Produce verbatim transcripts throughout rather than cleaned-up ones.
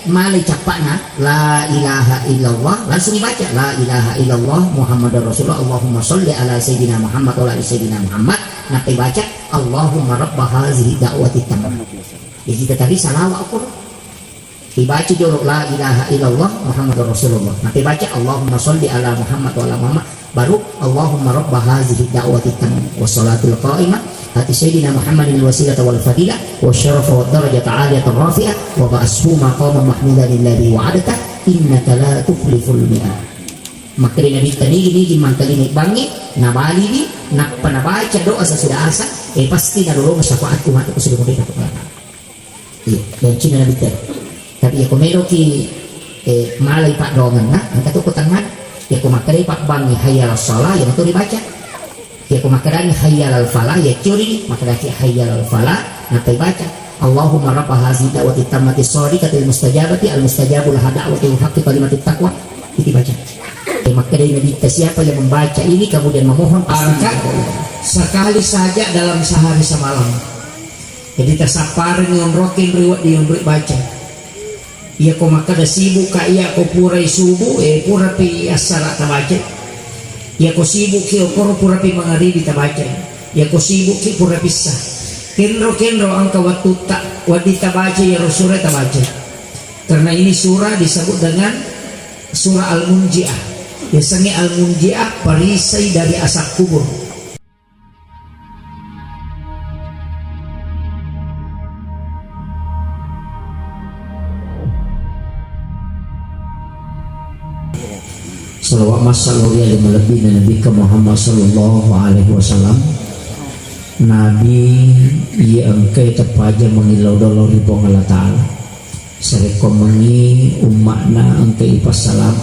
Malai cappa'na, la ilaha illallah, langsung dibaca, la ilaha illallah Muhammadur Rasulullah, Allahumma sholli ala Sayyidina Muhammad wa ala ali Sayyidina Muhammad, nappai baca, Allahumma rabba hazihi da'wati tammah. Jadi kita tadi salawat aku. Dibaca dulu, la ilaha illallah Muhammadur Rasulullah. Nappai baca, Allahumma sholli ala Muhammad wa ala Muhammad. Baru, Allahumma rabba hazihi da'wati tammah wa salatil qa'imah, ati Sayyidina Muhammadin wasilata wal fadilah, wa syarafa wa darajata aliyata rafi'ah, wa ba'ashu maqama mahmudan alladhi wa'adta, innaka la tukhliful mi'ad. Makkeda Nabitta nigi-nigi mangkalingai bangnge, nabaliwi, nappa nabaca doa sesudah asar, e pasti nalolongeng syafaatku matu ko sudah merdeka kepala. Iya, dan cina Nabitta. Tapi ya ko meloki, eh, malai paddoangenna, engka to ko tangnga, ya ko makkedai pabbangngi hayya ala shalah, ya matu dibaca. Iya, ko makkedani hayya alal falah, iya curi, makkedaki hayya alal falah, nappai baca, Allahumma rabba hazihi da'wati tammati shadiqatil mustajabati al mustajabu laha da'watu haqqa kalimatit taqwa. Itu baca. Iya, makkedai Nabitta, siapa yang membaca ini kemudian memohon, pasti. Angka sekali saja dalam sehari semalam. Jadi tasapparengngi onroki ri wedding onroi baca. Iyako makkeda sibukka, iyako purai subuh, eh, purapi assara tabacai. Iyako sibukki okkoro purapi mangaribi tabacai. Iyako sibukki purapi issa. Kenro-kenro engka wattutta, wedding tabacai iyaro sura tabacai. Karena ini surah disebut dengan surah Al-Munjiah. Yasengnge Al-Munjiah, perisai dari azab kubur. Salawat massal ri ale malebbina Nabikka Muhammad sallallahu alaihi wasallam. Nabi iya engkae teppaja mangillau dollo ri Puang Allah Ta'ala. Sarekkoammengngi umma'na engka ipassalam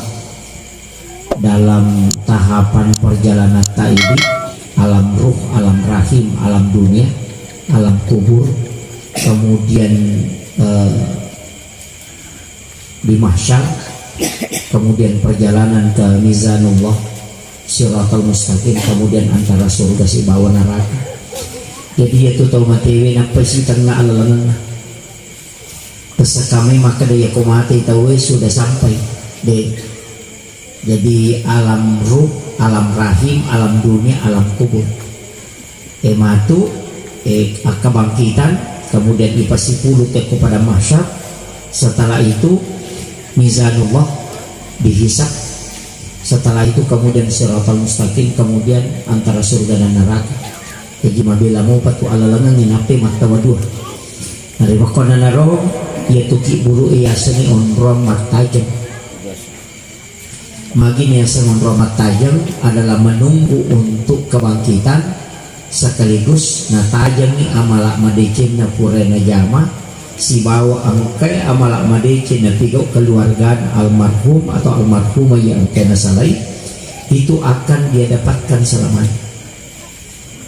dalam tahapan perjalanan ta idi, alam ruh, alam rahim, alam dunia, alam kubur, kemudian, eh, di mahsyar, kemudian perjalanan ke mizanullah, siratal mustaqim, kemudian antara surga sibawa neraka. Jadi, iyatu tau matewe nappai sitengnga alalengenna. Tessakkamai makkeda iyako mate tauwe sudah sampai, de. Jadi alam ruh, alam rahim, alam dunia, alam kubur. E matu, e, kebangkitan, kemudian ipasipulukki ko padang mahsyar. Setelah itu mizanullah, dihisab. Setelah itu kemudian siratal mustaqim, kemudian antara surga dan neraka. Jaji mabela mopa tu alalengengnge nappai mattawa dua. Narimakkuannanaro, iyatu kibburu e yasengnge onrong mattajeng. Magi niaseng onrong mattajeng adalah menunggu untuk kebangkitan sekaligus natajengngi amala madecenna pura najama sibawa engkae amala madeceng napigau keluargana almarhum atau almarhumah yang engkae nasalai, itu akan dia dapatkan selamanya.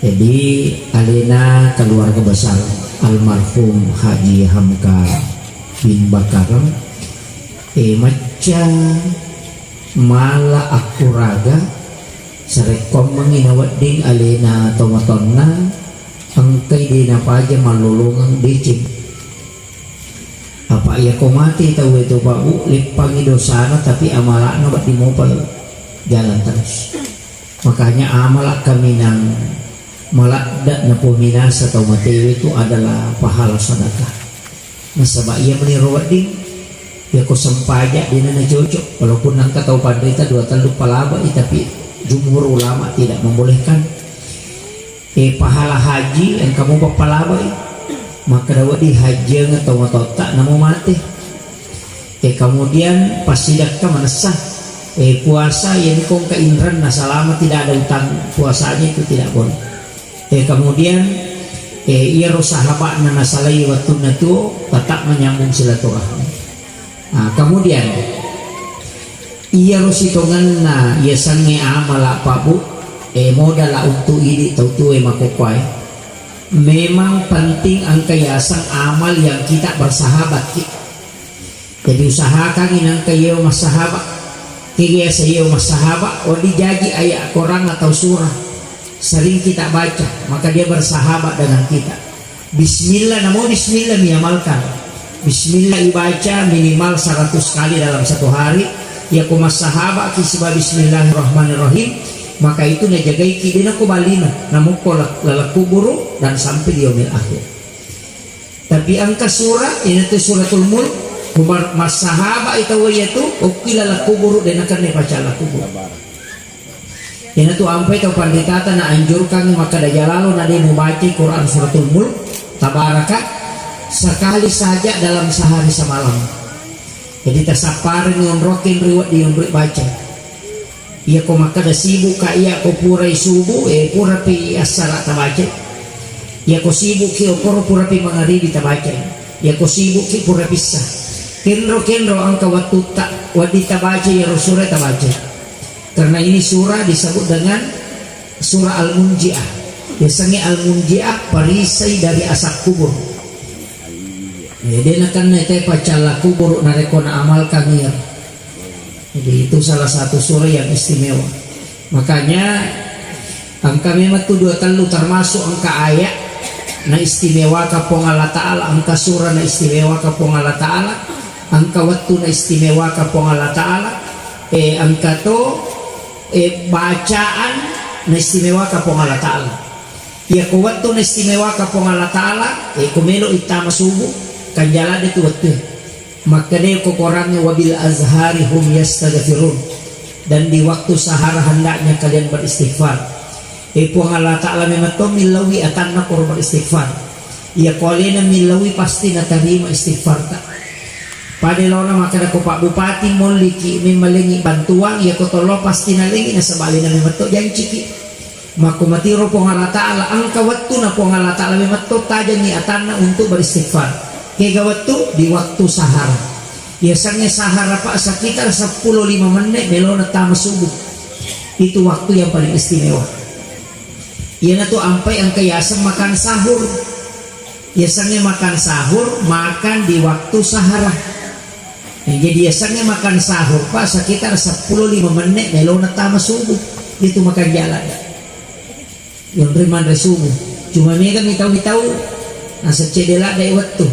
Jadi, alena keluarga besar almarhum Haji Hamka bin Bakar, eh, macca mala akkuraga, sarekkoammengngi nawedding alena tomatoanna, engkai de napaja mallolongeng deceng. Apa iyako mate tauwe tu, Pak, Bu, leppangi dosana, tapi amala'na wedding mopa jalan terus. Makanya amala kaminang maladde napominasa tau matewe itu adalah pahala sedekah. Nasaba iya meniro wedding, iyako sempaja dena nacocok, walaupun engka tau panrita dua tellu palabai, tapi jumhur ulama tidak membolehkan. E, pahala haji engka mopa palabai, makkeda wedding hajjieng tau matoatta namo mate. E, kemudian passidakka manessa. E, puasa, iyaniko engka inrenna, selama tidak ada utang puasanya itu tidak boleh. E, kemudian, e, iyaro sahaba'na nasalai wettunna tuo tetap menyambung silaturahmi. Ah, kemudian, iyaro sitongenna yasengnge amala, Pak, Bu, e, modala untuk idi tau tuoe makkokkoe. Memang penting engka yaseng amal yang kita bersahabat ki. Jadi usahakangngi nengka iyaro massahabat. Kega yaseng iyaro massahabat, wedding jaji ayat Quran atau surah sering kita baca, maka dia bersahabat dengan kita. Bismillah, namo bismillah miamalkan. Bismillah ibaca minimal seratus kali dalam satu hari. Yako massahabaki siba Bismillahirrahmanirrahim, maka itu najagaiki, de nako balina, namukko la-, laleng kuburu dan sampai di yaumil akhir. Tapi engka surah, iyanatu Suratul Mulk, kumar-, massahaba itu, okki laleng kuburu, de nakenna baca laleng kuburu. Iyanatu ampai tau panritata naanjurkangngi makkeda, jalalo na de mubacai Quran Suratul Mulk, Tabaraka, sekali saja dalam sehari semalam. Jadi tasapparengngi onroke riweddi onroi baca. Iyako makkeda sibukka, iyako purai subuh, eh, purapi assara tabacai. Iyako sibukki, okoro purapi mangaribi tabacai. Iyako sibukki, purapi issa. Kenro-kenro engka wettutta, wedding tabacai iyaro sura tabacai. Karena ini surah disebut dengan surah Al-Munjiah. Biasanya Al-Munjiah perisai dari azab kubur. Ya, de nakenna te pacalla kubur narekko naamalkan iyaro. Jadi itu salah satu surah yang istimewa. Makanya engka memang tu dua tellu termasuk engka ayat na istimewaka Puang Allah Ta'ala, engka surah na istimewaka Puang Allah Ta'ala, engka wettu na istimewaka Puang Allah Ta'ala, eh, engka to, eh, bacaan na istimewaka Puang Allah Ta'ala. Iyako wettu na istimewaka Puang Allah Ta'ala, eh, ko melo ittama subuh, kanjala de tu wettu. Makkedai ko Korangnge, "Wabil azhari hum yastaghfirun." Dan di waktu sahara hendaknya kalian beristighfar. Eh, Puang Allah Ta'ala memang to millaui atanna koro beristighfar. Iyako alena millaui pasti natarima istighfarta. Pada laona makkeda ko Pak Bupati molliki memmalengi bantuan, iyako tollo pasti nalengi nasaba alena memang to janciki. Makko matiro Puang Allah Ta'ala, engka wettuna Puang Allah Ta'ala memang to tajengi atanna untuk beristighfar. Kega wettu? Di waktu sahara. Biasanya sahara, Pak, sekitar sepuluh lima menit melona tama subuh. Itu waktu yang paling istimewa. Iyanatu ampai engka yaseng makan sahur. Yasengnge makan sahur, makan di waktu sahara. Nah, jadi yasengnge makan sahur, Pak, sekitar sepuluh lima menit melona tama subuh. Itu makan jala. Yonri manre subuh. Cuma mega mitau-mitau, naseng cedde ladde wettu.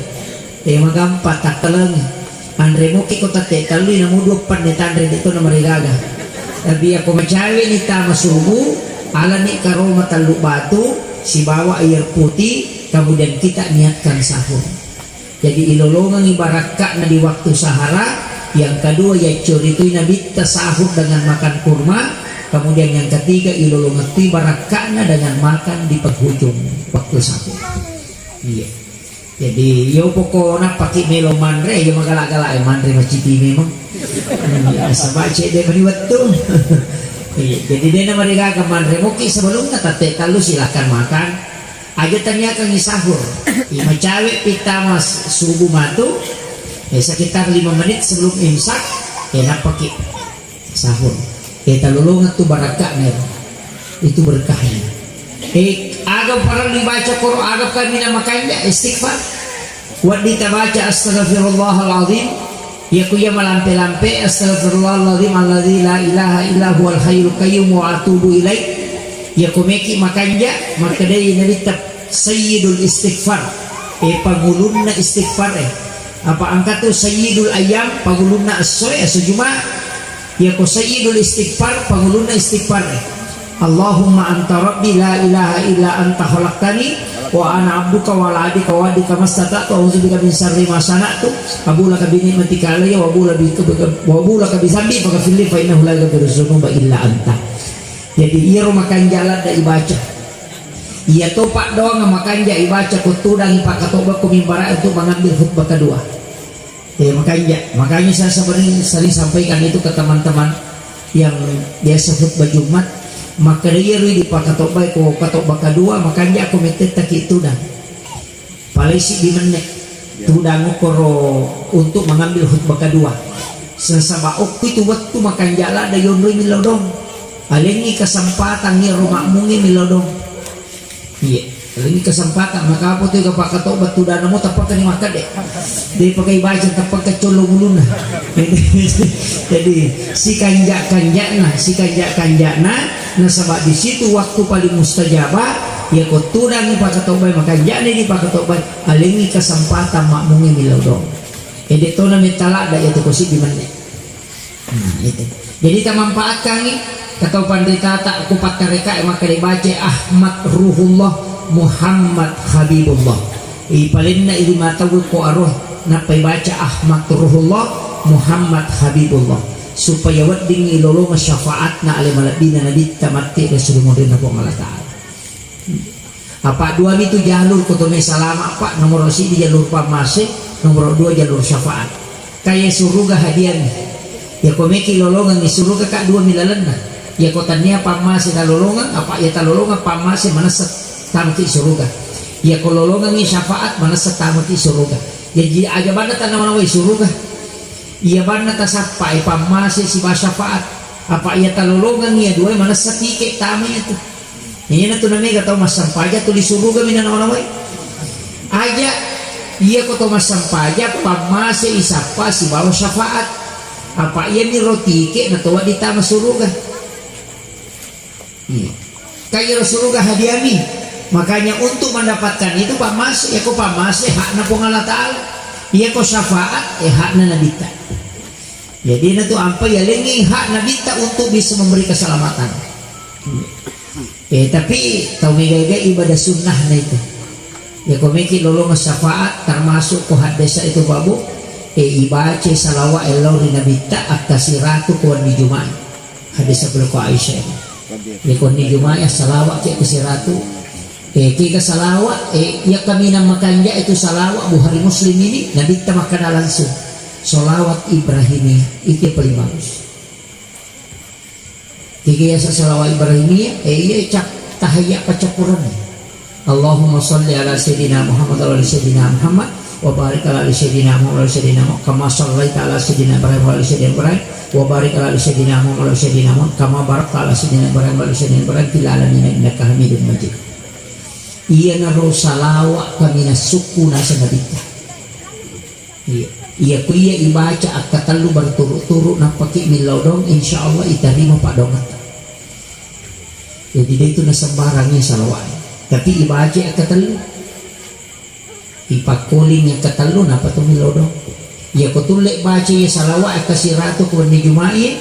Eh, magampa takkalengi. Anre moki ko tette tellui namu dua penne tanre de to namarigaga. Tapi ako macawe ni tama subuh, alani karoma tellu batu, sibawa air putih, kemudian kita niatkan sahur. Jadi ilolongengi barakka'na di waktu sahara. Yang kedua, yaccoritui Nabitta sahur dengan makan kurma. Kemudian yang ketiga, ilolongettui barakka'na dengan makan di penghujung waktu sahur. Iya. Jadi, yo pokona paki melo manre, yo magala-gala, eh, manre maciti memang. Iya, sebab cedde mani wettu. Iya, jadi dena marigaga manre muki sebelumnya tette tellu silakan makan. Aja tanyakan sahur. Ima cawe pitama s-, subuh matu, eh, sekitar lima menit sebelum imsak, eh, napaki sahur. Eh, talolongeng tu barakka'na. Itu berkahnya. Eh, aga parellu dibaca Quran, aga kaminang makanja, istighfar. Wedding tabaca astaghfirullahalazim. Iya ku iya malampe-lampe, astaghfirullahalazim alladzi la ilaha illa huwal hayyul qayyum wa atubu ilaih. Iya ku meki makanja, makkedai Nabitta sayyidul istighfar. Eh, pangulunna istighfar, eh. Apa engka tu sayyidul ayyam, pangulunna essoe, esso Jumat. Iya ko sayyidul istighfar, pangulunna istighfar. Allahumma anta rabbi la ilaha illa anta khalaqtani wa ana abduka wa ala ahdika wa wa'dika mastata'tu, a'udzubika min syarri ma sana'tu, abu'u laka bi ni'matika alayya wa abu'u laka bi, wa abu'u laka bi dzambi faghfirli fa innahu la yaghfiru dzunuba illa anta. Jadi iyaro makanja ladde ibaca. Iya topa doang makanja ibaca ko tudangi pakkatobba ko mimbara untuk mengambil khutbah kedua. Eh, makanja, makanya saya sering, sering sampaikan itu ke teman-teman yang biasa khutbah Jumat. Maka dia rui di pakkatobba ko khutbah kedua, makanja aku mettetta ki tudang. Palesi di menne. Ya. Tudang ukoro untuk mengambil khutbah kedua. Sesaba okku itu waktu makanja ladde yonroi milodong. Alengi kesempatan iyaro makmungi milodong. Iya, ini kesempatan. Maka apa tu kapakatobba tudana mo tappakani makkadde. De pakai baca tappaka collo bulunna. Jadi sikanja-kanjana, sikanja-kanjana, nasaba di situ waktu paling mustajabah. Ya ko tudang pakatobba, makanja ni pakatobba. Alengi kesempatan makmungi milodong. Ede tona mentala ada ya tu kosi di mana. Nah, itu. Jadi tamanfaatkangi katau panritata ku pattareka e makkeda baca Ahmad Ruhullah Muhammad Habibullah. Ipalenna i lima tau ko aroh nappai baca Ahmad Ruhullah Muhammad Habibullah supaya wedding ilolongeng syafaatna ale malebbina nabitta matti Rasulullah rinna Puang Allah Ta'ala. Apa dua mitu jalur ko tome salama, Pak. Nomor siji jalur pammase, nomor dua jalur syafaat. Kaya suruga hadiahmi. Ya ko meki lolongengi suruga ka dua mi lalenna. Ya ko tania pammase talolongeng, apa ya talolongeng pammase manessa tamaki suruga. Ya ko lolongengi syafaat manessa tamaki suruga. Jadi aja banda tanna manawai suruga. Iya banna tasappa e pammase siba syafaat. Apa iya talolongengi ya dua manessa tike tama ya tu. Iyana tu namega tau massampaja tuli suruga mina nawa-nawai. Aja iya ko tau massampaja pammase isappa sibawa syafaat. Apa iya mi rotike natowa ditama suruga. Iya. Kaya suruga hadiahmi. Makanya untuk mendapatkan itu pammase, ya ko pammase hakna Puang Allah Ta'ala. Iya ko syafaat, eh hakna nabitta. Jadi na tu ampa yalengi hak nabitta untuk bisa memberi keselamatan. Eh, tapi tau mega-mega ibadah sunnah na itu. Ya, ko meki lolong syafaat, termasuk ko haddesa itu babu, eh, ibaca salawat ellau ri nabitta akka siratu ko wenni Juma'i. Haddesa pole ko Aisyah ini. Ya, ko wenni Juma'i salawat cek ke siratu. Eh, kega salawat, eh, ya kaminang makanja itu salawat Bukhari Muslim ini, nabitta makkada langsung. Salawat Ibrahimiyah, itu yang paling bagus. Tiga yasa salawat Ibrahimiyah, eh, iya cap tahayya pacappuran. Allahumma salli ala Sayyidina Muhammad wa ala Sayyidina Muhammad wa barik ala ali Sayyidina Muhammad wa ala Sayyidina Muhammad kama sallaita ala Sayyidina Ibrahim wa ala Sayyidina Ibrahim wa barik ala ali Sayyidina Muhammad wa ala Sayyidina Muhammad kama barakta ala Sayyidina Ibrahim wa ala Sayyidina Ibrahim fil alamin innaka Hamidum Majid. Iya naro salawat kaminang sukku naseng nabitta. Iya. Iya, ku iya ibaca akkatellu berturut-turut nappaki millau dong, insya Allah itarima paddoangetta. Jadi de itu nasembarang iya salawat. Tapi ibaca akkatellu. Ipakkoling akkatellu napa tu millau dong. Iya ko tulle baca iya salawat akka siratu ko wenni Juma'i,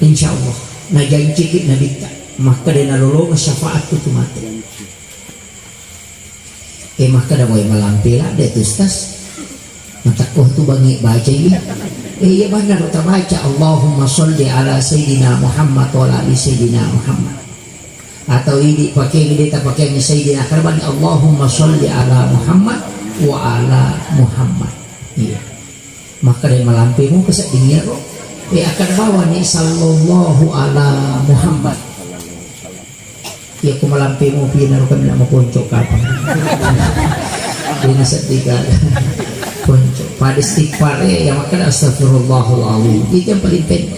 insya Allah najanciki nabitta. Makkada nalolongeng syafaat tu mate. Eh, makkada wae malampe ladde tu, Ustaz. Matakko tu bangi baca ini. Eh, iya banna ro tabaca Allahumma salli ala Sayyidina Muhammad wa ala ali Sayyidina Muhammad. Atau idi pakai ini ta pakai ini Sayyidina karbani Allahumma salli ala Muhammad wa ala Muhammad. Iya. Makkada malampe mu kesedding iyaro. Eh, akan bawa ni sallallahu ala Muhammad. Iya, ko malampe mopi naro kami nak maponco kapang. Dena sedih kan. Ponco. Pada istighfar, eh, yang makan astagfirullahaladzim. Itu yang paling penting.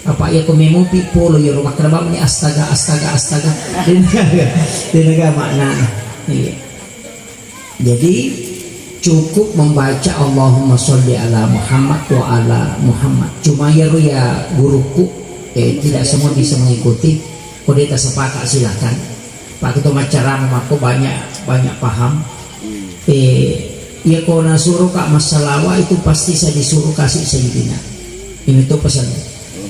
Apa iya ko memopi polo ya rumah kerbang ni astaga, astaga, astaga. Dena, dena makna. Iya. Jadi cukup membaca Allahumma sholli ala Muhammad wa ala Muhammad. Cuma ya ru ya guruku, eh, tidak semua bisa mengikuti. Ko de tasepakat silakan. Pak Ketua Macarama mako banyak banyak paham. Eh, ya ko nasuro ka massalawa itu pasti saya disuruh kasih Sayyidina. Ini tuh pesan.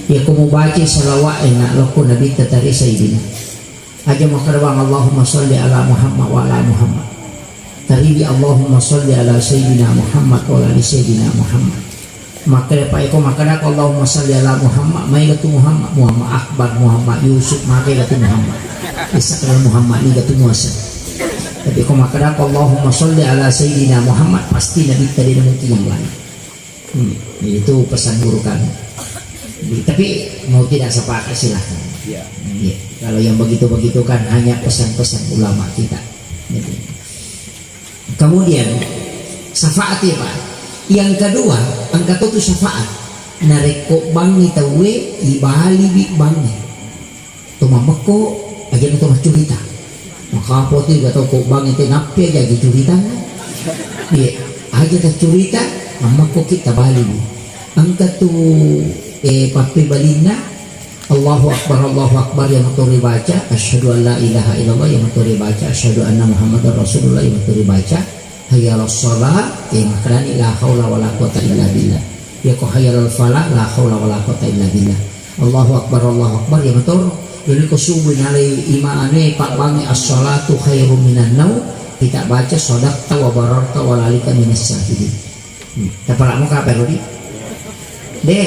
Ya ko mau baca salawat enak loko Nabi tatari Sayyidina. Aja makkeda bang Allahumma sholli ala Muhammad wa ala Muhammad. Tariwi Allahumma sholli ala Sayyidina Muhammad wa ala ali Sayyidina Muhammad. Makkeda pa eko makkeda ko Allahumma sholli ala Muhammad, maega tu Muhammad, Muhammad Akbar, Muhammad Yusuf, maega tu Muhammad. Isa kala Muhammad ni gatu muasa. Tapi ko makkeda ko Allahumma sholli ala Sayyidina Muhammad, pasti Nabi tadi mungkin yang lain. Hmm, itu pesan guru kami. Tapi mau tidak sepakat silahkan. Ya. Ya, kalau yang begitu-begitu kan hanya pesan-pesan ulama kita. Gitu. Kemudian syafaat ya Pak. Yang kedua, engka tu syafaat. Narekko bangi tauwe, ibaliwi bangi. To mammekko, aja na to maccurita. Makapo tu ga tau ko bang ente nappi aja agi curita. Iya, aja ta curita, mammekko ki tabali. Engka tu eh pappe balinna, Allahu Akbar, Allahu Akbar yang motori baca, asyhadu an la ilaha illallah yang motori baca, asyhadu anna Muhammadar Rasulullah yang motori baca. Hayya 'alas shalah, eh, makkedani la haula wala quwata illa billah. Iyako hayya 'alal falah, la haula wala quwata illa billah. Allahu akbar, Allahu akbar, ya mator. Jadi ko subuh nalai imane pabbangi as-salatu khairum minan naum, kita baca sadaqta wa bararta wa dzalika minas syahidin. Hmm. Tapalamo kape rodi? De.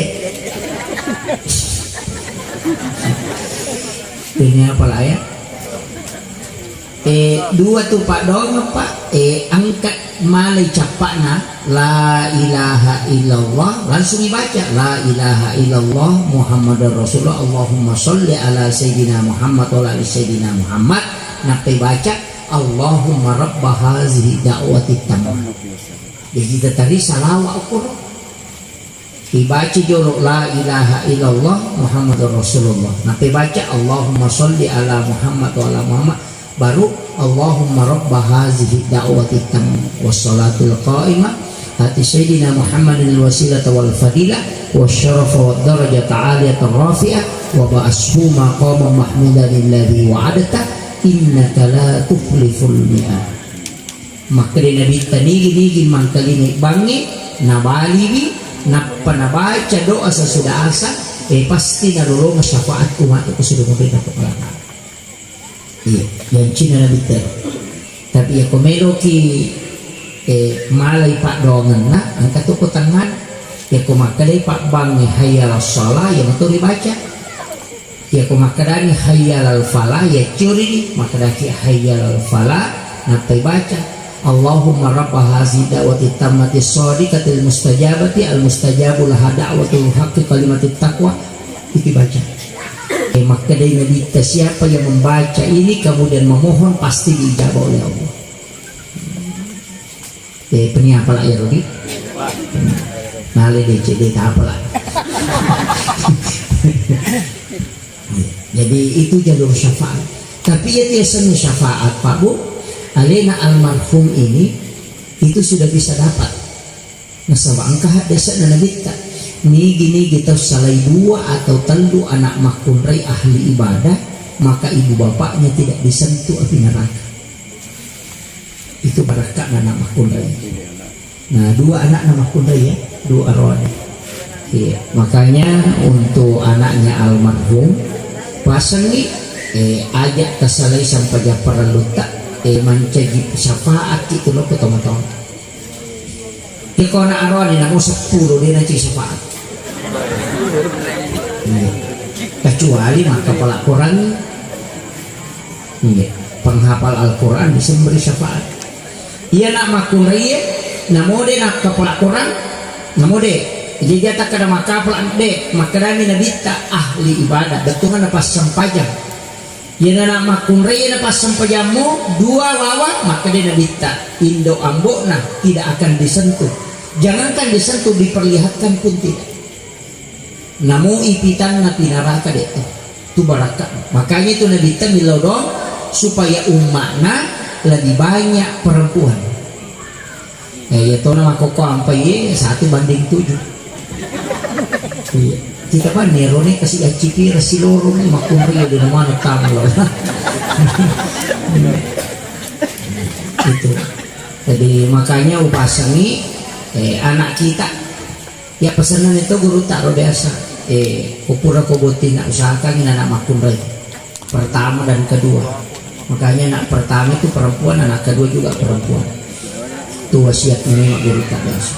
Ini apa lah ya? Eh, dua tu Pak doang, Pak. Eh, angkat malai cappa'na, la ilaha illallah, langsung dibaca, la ilaha illallah Muhammadur Rasulullah, Allahumma sholli ala Sayyidina Muhammad wa ala ali Sayyidina Muhammad, nappai baca, Allahumma rabba hazihi da'wati tammah. Jadi kita tadi salawat ukur. Dibaca jolo la ilaha illallah Muhammadur Rasulullah. Nappai baca Allahumma sholli ala Muhammad wa ala Muhammad. Baru Allahumma rabba hazihi da'wati tammah wassalatul qa'imah ati Sayyidina Muhammadin wasilata wal fadilah wasyarafa wad darajata aliyata rafi'ah wa ba'ashu maqamah mahmudan alladhi wa'adta innaka la tukhliful mi'ad. Makkeda Nabitta, nigi-nigi mangkalingai bangnge, nabaliwi, nappa nabaca doa sesudah asar, eh, pasti nalolongeng syafaatku matu ko sudah mabeda kepala. Iya, yang Cina Nabitta. Tapi ya ko meloki, eh, malai paddoangenna, engka tu ko tangan, ya ko makkedai pabbangnge hayya 'alas shalah, ya mato ribaca. Iyako makkedani hayya 'alal falah, ya curi ni, makkedaki hayya 'alal falah, nappai baca, Allahumma rabba hazi da'wati tammati shadiqatil mustajabati al mustajabu laha da'watul haqqi kalimatut taqwa. Itu baca. Eh, makkedai Nabitta, siapa yang membaca ini kemudian memohon, pasti diijabah oleh Allah. Eh, peni apala iyaro di? Nale D C D ta apala. Jadi itu jalur syafaat. Tapi ya tiasenna syafaat, Pak Bu, alena almarhum ini itu sudah bisa dapat. Nasaba engka haddese'na Nabitta, nigi-nigi tau salai dua atau tellu anak makkunrai ahli ibadah, maka ibu bapaknya tidak disentuh api neraka. Itu barakka'na anak makkunrai. Nah, dua anakna makkunrai ya, dua arwah. Iya, makanya untuk anaknya almarhum, pasengi, eh, aja tasalai sampajang parellutta, eh, mancaji syafaat itu lo ke teman-teman. Iko anak arwah ni namo sepuluh dia nanti syafaat. Iya. Kecuali maka pelakuran Iya, penghafal Al-Quran bisa memberi syafaat. Iya nak makkunraie, namode nak kepala Quran, namode. Jadi dia tak kada makapal de, makkedami Nabitta ahli ibadah, bettuanna passempajang. Iya nak makkunraie na passempajammu dua wawa, makkeda Nabitta, indo ambo'na tidak akan disentuh. Jangankan disentuh, diperlihatkan pun tidak. Namo ipitanna pi naraka de tu barakka. Makanya itu Nabitta millau doang supaya umma'na lebih banyak perempuan. Eh, iya tona makoko ampai ye satu banding tujuh. Iya. Kita kan nerone kasih acipira siloro ni makkunrai de mana tamu. Itu. Jadi makanya upasangi, eh, anak kita Ya, pesenna itu guru tak ro biasa. Eh, kupura ko botting nak usahakan ini anak makkunrai. Pertama dan kedua. Makanya anak pertama itu perempuan, anak kedua juga perempuan. Itu wasiat ini mak guru tak biasa.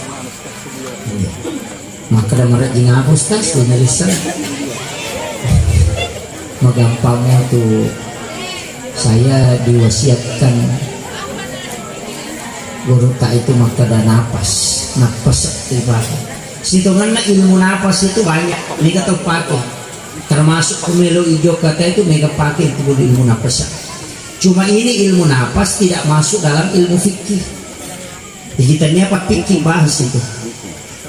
Iya. Maka ada merek jingapus tas, di Nelson. Magampangnya tu saya diwasiatkan guru tak itu makkeda napas, napas ibadah. Sitongenna ilmu napas itu banyak, mega tau pake. Termasuk pemilu ijo kata itu mega pake itu ilmu napas. Cuma ini ilmu napas tidak masuk dalam ilmu fikih. Jadi tania apa fikih bahas itu.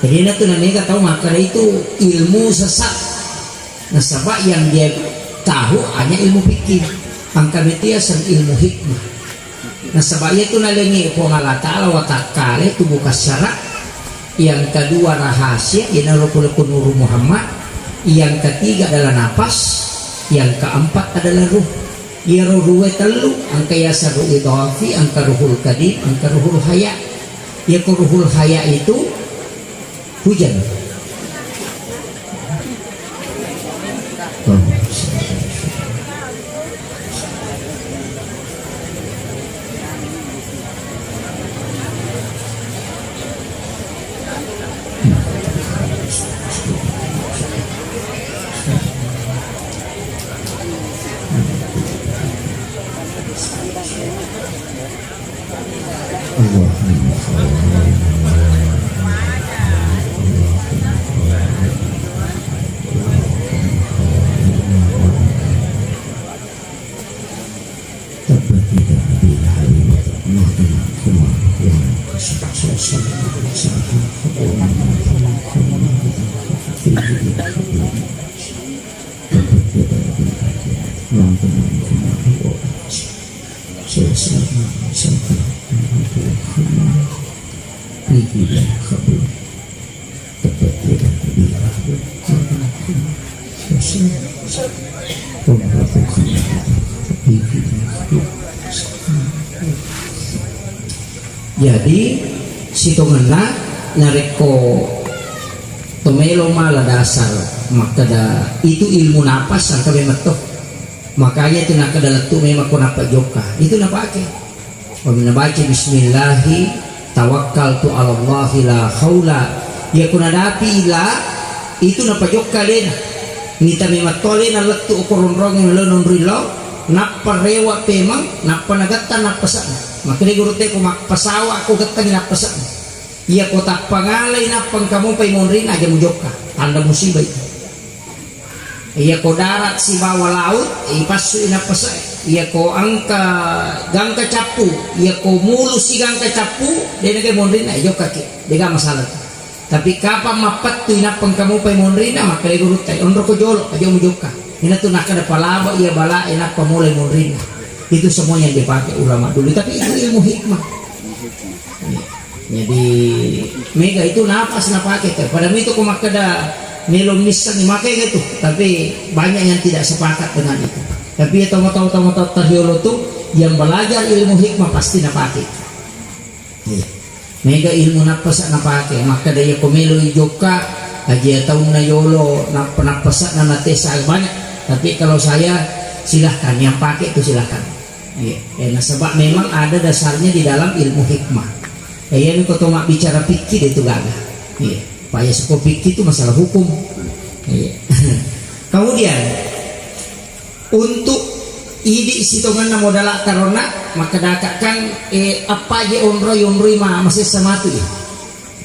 Jadi na tu namega tau makkeda itu ilmu sesat. Nasaba yang dia tahu hanya ilmu fikih. Angka metia sen ilmu hikmah. Nasaba iya tu nalengi Puang Allah Ta'ala watakkale tu buka syarak. Yang kedua rahasia, iyanaro pole ko Nuru Muhammad. Yang ketiga adalah napas. Yang keempat adalah ruh. Iyaro ruwe tellu, engka yaseng ruh idhafi, engka ruhul qadim, engka ruhul haya. Iyako ruhul haya itu hujan. Tabbat yada Abi Lahabin wa tabb. Allahumma salli ala Sayyidina Muhammad. Tabbat yada Abi Lahabin. Allahumma salli ala Sayyidina Muhammad. Tabbat yada Abi Lahabin. Jadi, sitongenna narekko to melo mala dasar makkeda itu ilmu napas, engka memetto. Makanya itu nakkeda lettu memang ko nappa jokka. Itu napake. Wa min baca bismillahi tawakkaltu 'alallahi la haula. Iya ko nadapi la, itu napajokka alena. Nita mematto alena lettu okko ronrongnge melo nonri lao, nappa rewa pemeng, nappa nagetta nappase'na. Makkedai gurutta ko mappasawa ko gettangi nappase'na. Iya ko tappangalai nappa engka mopai monrinna, aja mujokka. Tanda musibah itu. Iya ko darat sibawa laut, ipassui nappase'e. Iya ko engka gangka cappu, iya ko mulu si gangka cappu, de' nagai monrinna, eh, jokkaki. De'ga masalah. Tapi kapang mappettui nappa engka mopai monrinna, makkedai gurutta, onroko jolo, aja mujokka. Inatu nakkeda palaba iya balae nappa mulai monrinna. Itu semua yang dipakai ulama dulu. Tapi itu ilmu hikmah. Jadi mega itu napas napake tu. Pada itu ko makkeda melo misseng maka itu. Tapi banyak yang tidak sepakat dengan itu. Tapi ya tahu-tahu tahu-tahu tariolo tu yang belajar ilmu hikmah pasti napake. Iya. Mega ilmu napas napake. Makkeda ya ko melo jokka aja taunna yolo nappa napasna natesa banyak. Tapi kalau saya silahkan yang pakai itu silahkan. Iya, eh, nasaba memang ada dasarnya di dalam ilmu hikmah. Eh, iya, ko to mabbicara fikih de' tu gaga. Iya, paya seko fikih itu masalah hukum. Iya. Kemudian untuk idi sitongenna modala karona makkedaka kan, eh, apa je onroi onroi ma masessa matu ya.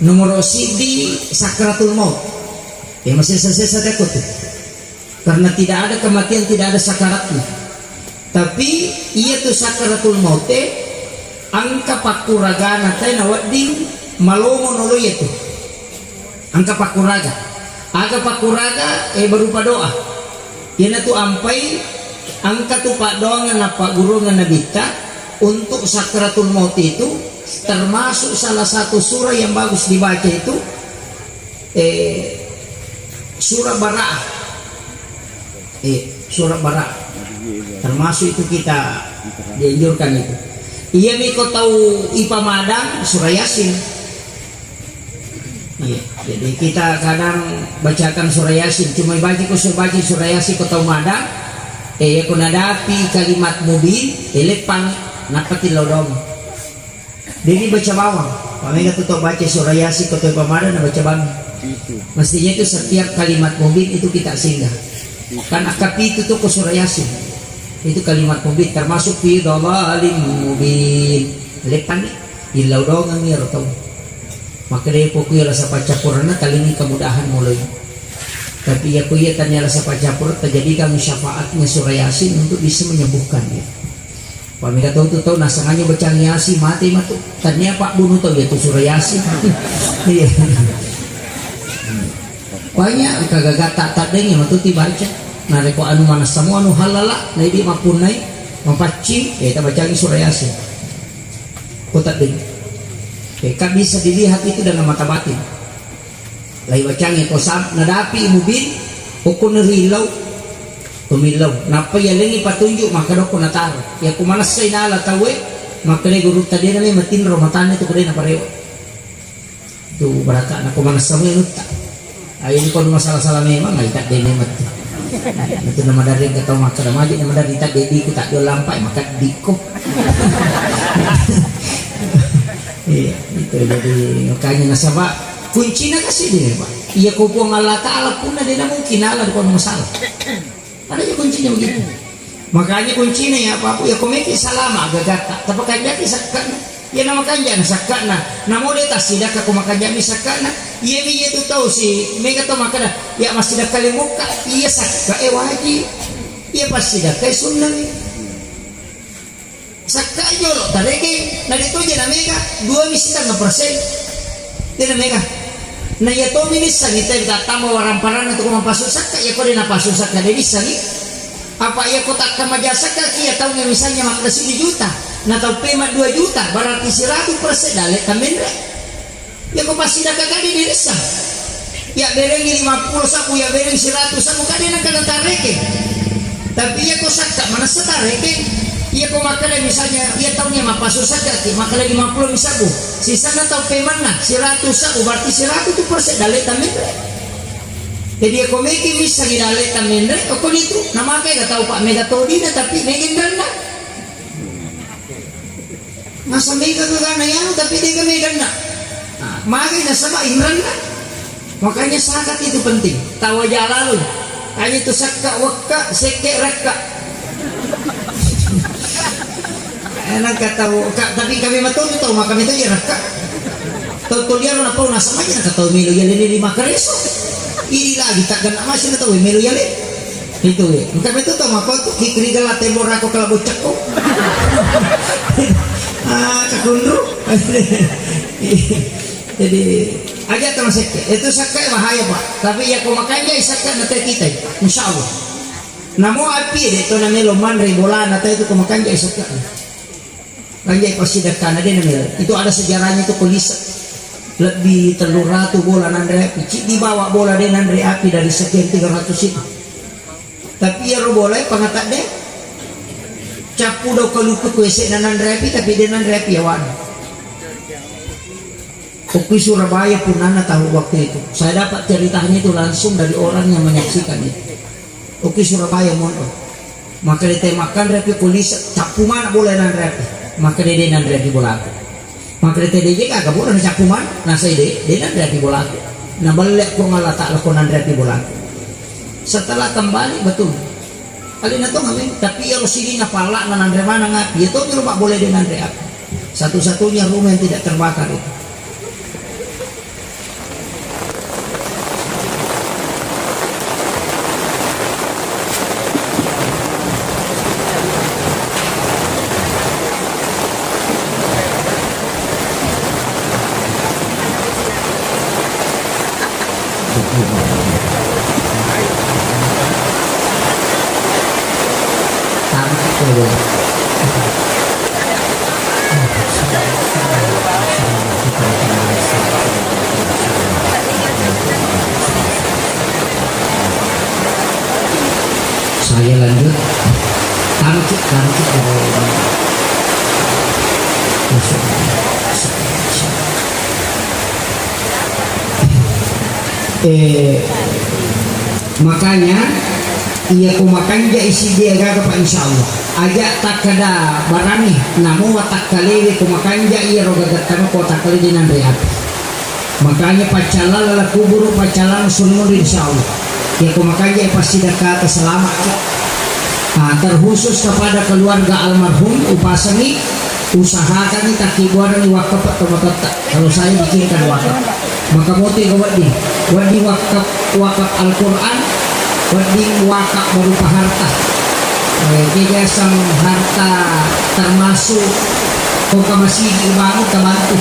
Nomor sidi sakratul maut. Ya masessa-sessa tekko tu. Karena tidak ada kematian, tidak ada sakaratnya. Tapi iya tu sakaratul maute engka pakkuragana tae nawedding malomo nolo iya tu. Engka pakkuraga. Aga pakkuraga, eh, berupa doa. Iyanatu ampai engka tu paddoangeng nappagurungeng Nabitta untuk sakaratul maut itu, termasuk salah satu surah yang bagus dibaca itu, eh, surah Bara'ah. Eh, surah Bara'ah. Termasuk itu kita dianjurkan itu. Iya mi ko tau ipamadang surah Yasin. Iya, jadi kita kadang bacakan surah Yasin, cuma baca ko surah, baca surah Yasin ko tau madang, eh, ko nadapi kalimat mubin, eh, leppang, nappa tillau dong. Jadi baca bawang. Pamega tu tau baca surah Yasin ko tau ipamadang na baca bawang. Mestinya itu setiap kalimat mubin itu kita singgah. Kan akka pitu tu ko surah Yasin. Itu kalimat mubin termasuk fi dhalalin mubin. Leppang ni. Illau dongeng iyaro tau. Makkedai ko kuya lasa paccappurenna talingi kemudahan mulai. Tapi iya ko iya tania lasa paccappureng, terjadi kami syafaatnya surah Yasin untuk bisa menyembuhkan dia. Pamega tau tu tau nasengaja bacang Yasin, mate matu. Tania pabbunuh tau iya tu surah Yasin. Iya. Banyak kagagatta taddengi matu ti baca. Narekko anu manassamu anu halala, na idi mappunnai, mapaccing, eh, tabacangi surah Yasin. Ko taddeng. Eh, kan bisa dilihat itu dengan mata batin. Lai bacangi ko sam-, nadapi mubin, okko nerillau. Tumillau. Nappa yalengngi patunju' makkeda okko nataro. Yakko manessai nala tauwe, makkeda gurutta de' name matinro matanna tu kede naparewa. Tu baraka'na ko manessa mui anutta. Ayo ni ko masalah-salah memang, ai tadde memang tu. Itu nama dari engka tau makkeda maji nama dari tadde diku tadde lampai makkeda diko. Iya, itu jadi makanya nasaba kuncina kasih dia, Pak. Iya ko Puang Allah Taala punna de' namungkin ala ko masalah. Ada aja kuncinya begitu. Makanya kuncinya ya apa-apa ya komeki salama gagatta. Tapi kanjaki sakkana. Ya nama kanjana sakkana. Namo de' tassidakka ko makanjami sakkana. Iya mi iya tu tau si mega tau makkeda ya massidakka lemukka. Iya sakka e wajib. Iya passidakka e sunnah mi. Sakka jolo tarekeng, na de' toje na mega, dua mi sitengnga persen. De' na mega. Na iya tomi nissengi te tattama waramparanna tu ko mappasu sakka, iya ko de' napasu sakka de' nissengi. Apa iya ko takka maja sakka ki iya taungnge misalnya makkeda siddi juta, na tau pema dua juta, berarti siratu persen dalle' tamenre. Yako passidakka kadi dirissa. Ya berengi lima puluh sabu, ya bereng siratu sabu, kadi nengka natarekeng. Tapi yako sakka manessa tarekeng. Yako makkeda misalnya, ya taungnge mappasu sakka ki, makkeda lima puluh mi sabu. Sisanna tau pemanna, siratu sabu, berarti siratu tu persen dalle' tamenre. Jadi yako meki missengi dalle' tamenre, okko nitu, na maka ga tau pa mega todina, tapi mega inrenna. Masa mega gagana yanu tapi de' ga meganna. Nah, magai nasaba inrenna. Makanya zakat itu penting. Tawaja lalu. Hanya itu sakka wakka sekke rakka. Enak kata wakka, tapi kami matoto tau maka itu ya rakka. Tau toliaro na pau nasama aja na tau melo ya lele lima kareso. Ini lagi tak kena masih na tau melo ya le. Itu ya. Engka metu tau mapau tu kikri gala tembok rako kala bocakko. Ah, kakunru. Jadi aja tama sekke. Itu sakka bahaya, Pak. Tapi ya ko makanja sakka na te kita, insya Allah. Namo api de' to na melo manre bolana te itu ko makanja sakka. Kanjai passidakkana de' namelo. Itu ada sejarahnya itu polisi. Lebih tellu ratu bola nanre api. Cik dibawa bola de' nanre api dari sekian tiga ratus itu. Tapi iyaro bola e pangata de'. Cappu dau kaluku ku ese' na nanre api tapi de' nanre api awana. Okki Surabaya punana tahu waktu itu. Saya dapat ceritanya itu langsung dari orang yang menyaksikan itu. Okki Surabaya monro. Maka de' te makkanre api polisi, cappu mana bola nanre api. Maka de' de' nanre api bolaku. Maka de' te de' je gaga bola na cappu mana, nasai de' de' nanre api bolaku. Na belle' ko Allah Taala ko nanre api bolaku. Setelah kembali betul. Alena to ngamen, tapi ya lo sini na pala na nanre mana ngapi, ya to nyeru bola de' nanre api. Satu-satunya rumah yang tidak terbakar itu. Saya lanjut. Tangkit, tangkit. Masuk. Eh, makanya, iya ko makanja isi dia gaga, Pak, insya Allah. Aja takkada barani, namo watakkalewe ko makanja iya ro gaga tano ko takkale di nanre api. Makanya paccalala la kuburu, paccalala sunuri, insya Allah. Iya ko makanja pasti dakata selamat. Nah, terkhusus kepada keluarga almarhum, upasangi, usahakangi takkibuarangi wakaf atau matatta. Kalau saya bikinkan wakaf, maka moto ega wedding, wedding wakaf, wakaf Al-Quran, wedding wakaf berupa harta. Eh, kebiasaan harta termasuk kota masigi bangun tabantu,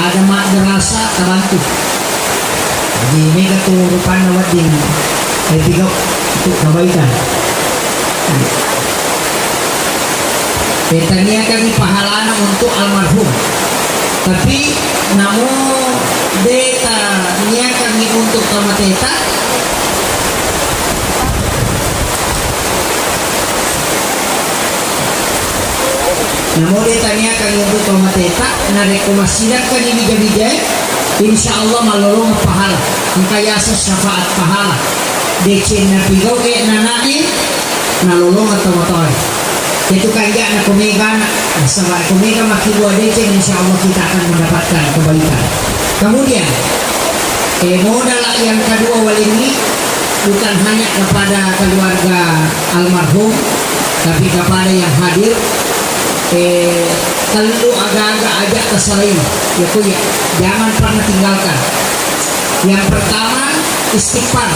ada madrasah tabantu. Jadi mega tu rupanna wedding, eh, pigau tu kebaikan. Eh, taniakangi pahalana untuk almarhum. Tapi namo de' taniakangi untuk tamateta, Namo de taniakan untuk tomateta, narekko massidakkan ni bija-bijae, insya Allah malolong pahala. Engka yaseng syafaat pahala. Decenna pigau e nanae, nalolong tomatoe. Itu kanjana komega, nasaba komega makkibua deceng, insya Allah kita akan mendapatkan kebaikan. Kemudian, eh, modal yang kedua walengngi bukan hanya kepada keluarga almarhum, tapi kepada yang hadir, eh, tellu aga-aga aja tasalai. Ya, ku ya, jangan pernah tinggalkan. Yang pertama, istighfar.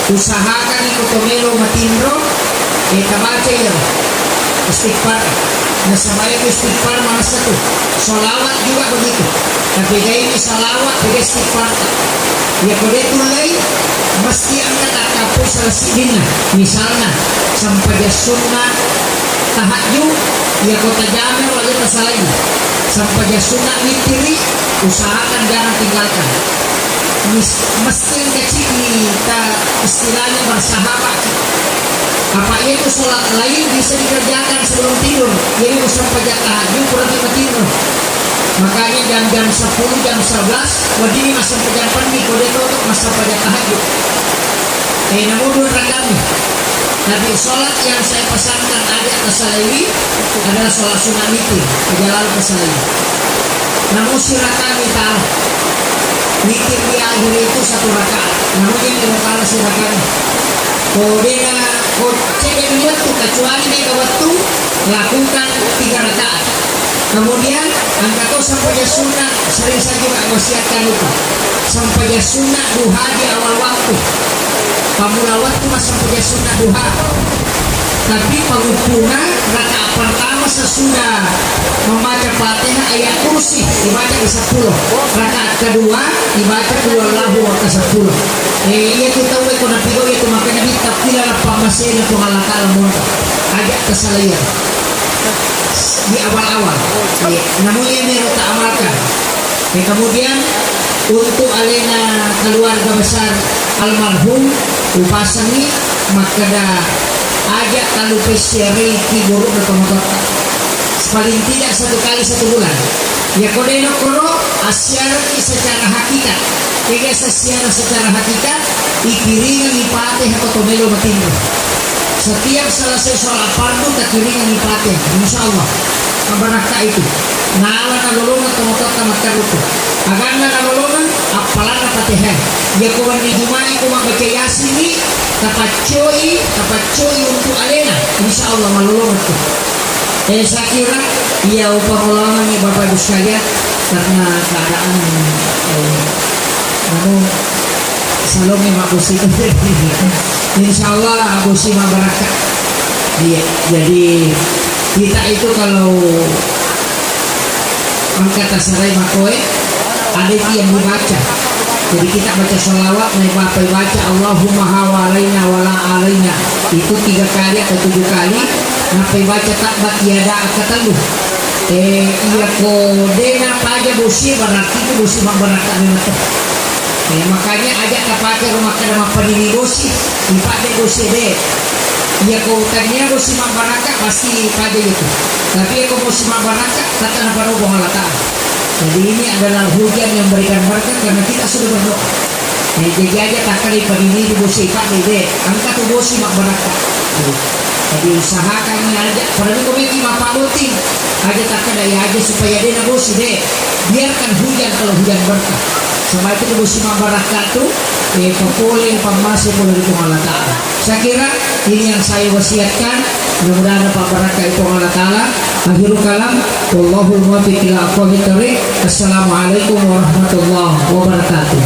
Usahakan iko to melo matinro, eh, tabaca iya istighfar. Nasaba iya istighfar manessa tu. Salawat juga begitu. Tapi dai salawat, tapi istighfar. Iya ko de tullei, mesti engka takkapo salah siddinna. Misalna, sempajang sunna tahajud, iya ko tajame wajah tasalai. Sempajang sunna witiri, usahakan jangan tinggalkan. Mis-, mesti engka cidi ta istilahnya bersahabat. Apa itu sholat lain bisa dikerjakan sebelum tidur. Jadi usah pajak tahajud, kurang tidur. Makanya jam-jam sepuluh, jam sebelas, wadini masa pajak pendi, kode tutup masa pajak tahajud. Eh, namun dua rakaat nih. Tapi sholat yang saya pesankan ada kesalai adalah sholat sunnah witir, aja lalu kesalai. Namun silakan kita witir di akhir itu satu rakaat. Namun yang dilakukan silakan. Kodena, ko cedde waktu, kecuali mega waktu, lakukan tiga rakaat. Kemudian, engka to sempajang sunna, sering saja Pak wasiatkan itu. Sempajang sunna duha di awal waktu. Pamula waktu mas sempajang sunna duha. Tapi pengumpulnya rakaat pertama sesudah membaca Fatihah ayat kursi dibaca di sepuluh. Rakaat kedua dibaca Qul Huwallahu ke sepuluh. Eh, iya tu tahu ko napigo iya tu makanya di takdila lapang masena Tuhan Allah Ta'ala monta. Aja kesalaian. Di awal-awal. Iya. Namun iya mero tak amalkan. Ya, kemudian untuk alena keluarga besar almarhum upasangi makkeda aja kalu pessiareiki buruk na tomatoatta. Paling tidak satu kali satu bulan. Ya kodeno koro assiareki secara hakikat. Kega sessiara secara hakikat, ikiringangi Fatihah ko to melo matinro. Setiap selesai sholat fardu takiringangi Fatihah, insya Allah. Mabarakka itu. Nala nalolongeng tomatoatta makkarutu. Aganna nalolongeng, appalanna Fatihah. Iya ko wenni Juma'i ko mabbaca Yasin ni, tapaccoi, tapaccoi untuk alena. Insya Allah malolongeng tu. Eh, saya kira iya upamoloangengngi Bapak Ibu sekalian karena keadaan, eh, namun salongi makusik. Insya Allah aku sih mabarakka. Iya, jadi kita itu kalau angkat tasarai makoe, ada itu yang dibaca. Jadi kita baca salawat, naik baca, baca Allahumma hawalaina wala alaina. Itu tiga kali atau tujuh kali, napai baca tabbat yada angka tellu. Eh, iya ko dena paja bosi berarti itu bosi mabarakka memang. Eh, makanya aja tapake rumah kada mapanini bosi, ipakai bosi de. Iya ko tania bosi mabarakka pasti paja itu. Tapi iya ko bosi mabarakka, kata na paro Allah Ta'ala. Jadi ini adalah hujan yang memberikan berkat karena kita sudah berdoa. Eh, jadi aja takkeda ipanini di bosi ipakai de, angka tu bosi mabarakka. Jadi usahakan aja, pada itu meki mapaboting aja takkeda ya aja supaya de na bosi de. Biarkan hujan kalau hujan berkah. Sama itu di bosi mabarakka tu, eh, papole pammase pole di Allah Ta'ala. Saya kira ini yang saya wasiatkan. Mudah-mudahan dapat berkah itu Allah Ta'ala. Akhirul kalam. Wallahul muwaffiq ila aqwamit thariq. Assalamualaikum warahmatullahi wabarakatuh.